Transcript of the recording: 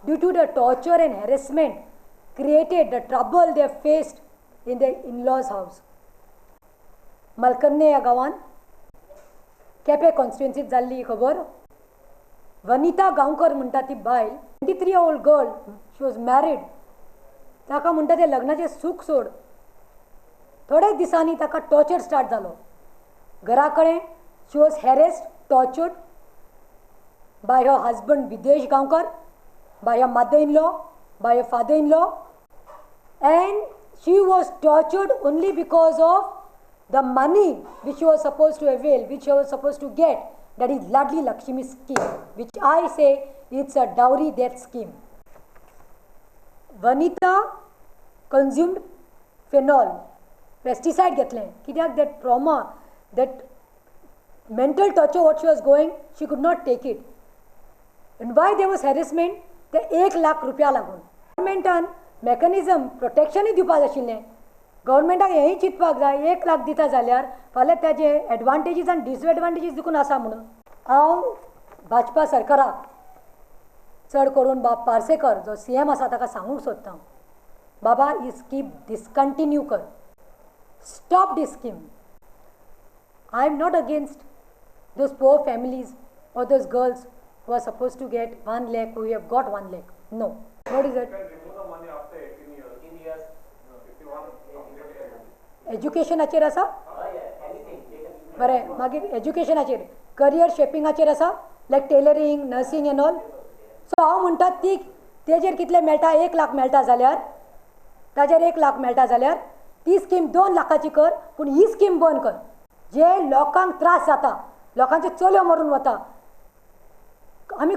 Due to the torture and harassment created, the trouble they faced in the in-laws house. मलकन्ने ह्या गांवांत, केपें कॉन्स्टिट्युएन्सीत जाल्ली ही खबर. वनिता गांवकर म्हणटा ती बायल, 23 old girl, she was married. ताका म्हणटा तें लग्नाचें सूख सोड. थोड्याच दिसांनी ताका टॉर्चर स्टार्ट जालो घरा कडेन. She was harassed, tortured by her husband Videsh Gaonkar, by her mother in law, by her father in law, and she was tortured only because of the money which she was supposed to avail, which she was supposed to get, that is Ladli Lakshmi scheme, which I say it's a dowry death scheme. Vanita consumed phenol, pesticide घेतलें. कित्याक? That trauma, that mental torture what she was going, she could not take it. And why there was harassment? ते 1 लाख रुपया लागून. गव्हर्मेंटान मॅकनिजम प्रोटेक्शनूय दिवपाक जाय आशिल्लें. गव्हर्मेंटाक हेंय चिंतपाक जाय, 1 लाख दिता जाल्यार फाल्यां ताजे एडवांटेजीस आनी डिसएडवांटेजीस देखून आसा. म्हणून हांव भाजपा सरकाराक, चड करून बाब पार्सेकर जो सीएम आसा ताका सांगूंक सोदता, बाबा, ही स्कीम डिसकंटिन्यू कर. Stop this scheme. I am not against those poor families or those girls who are supposed to get 1 lakh, who have got 1 lakh. No. What is that? You can remove the money after 18 years. 18 years. If you want to complete it. एज्युकेशनाचेर आसा. Yeah, anything. They can बरें, मागीर एज्युकेशनाचेर, career शेपिंगाचेर आसा, like tailoring, nursing and all. So हांव म्हणटा, ती तेजेर कितले मेळटा, 1 लाख मेळटा जाल्यार, ताजेर 1 लाख मेळटा जाल्यार ती स्कीम 2 लाखाची कर, पूण ही स्कीम बंद कर, जे लोकांक त्रास जाता, लोकांच्यो चलयो मरून वता. आमी